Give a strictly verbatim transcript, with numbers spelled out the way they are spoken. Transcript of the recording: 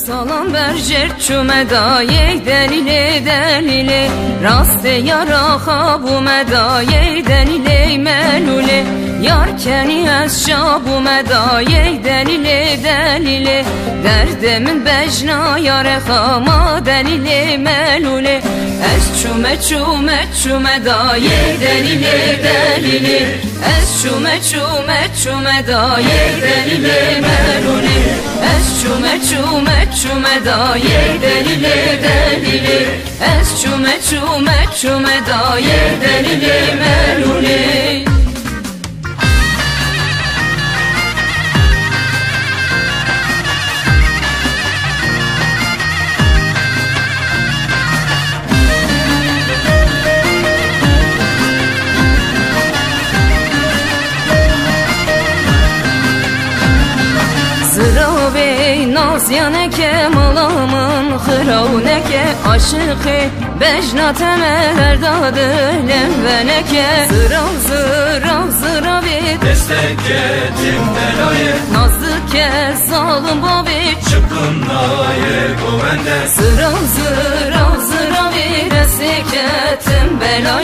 Salam berjêr çûme dayê delîlê delîlê. Rastê yara xabûme dayê delîlê melûlê. Yar kenî ez şabûme dayê delîlê delîlê. Derdê min bejna yare xama delîlê melûlê. Ez çûme çûme çûme dayê delîlê delîlê. Ez çûme çûme çûme dayê delîlê melûlê. Ez çûme çûme çûme dayê delîlê delîlê. Ez çûme çûme çûme dayê delîlê melûlê. Ziravê nazyaneke mala min xirawneke aşiqê bejna teme derda dilê veneke. Zirav zirav ziravê desteke tim belayê nazike zalim bavê çipin nayê govende. Zirav zirav ziravê desteke tim bela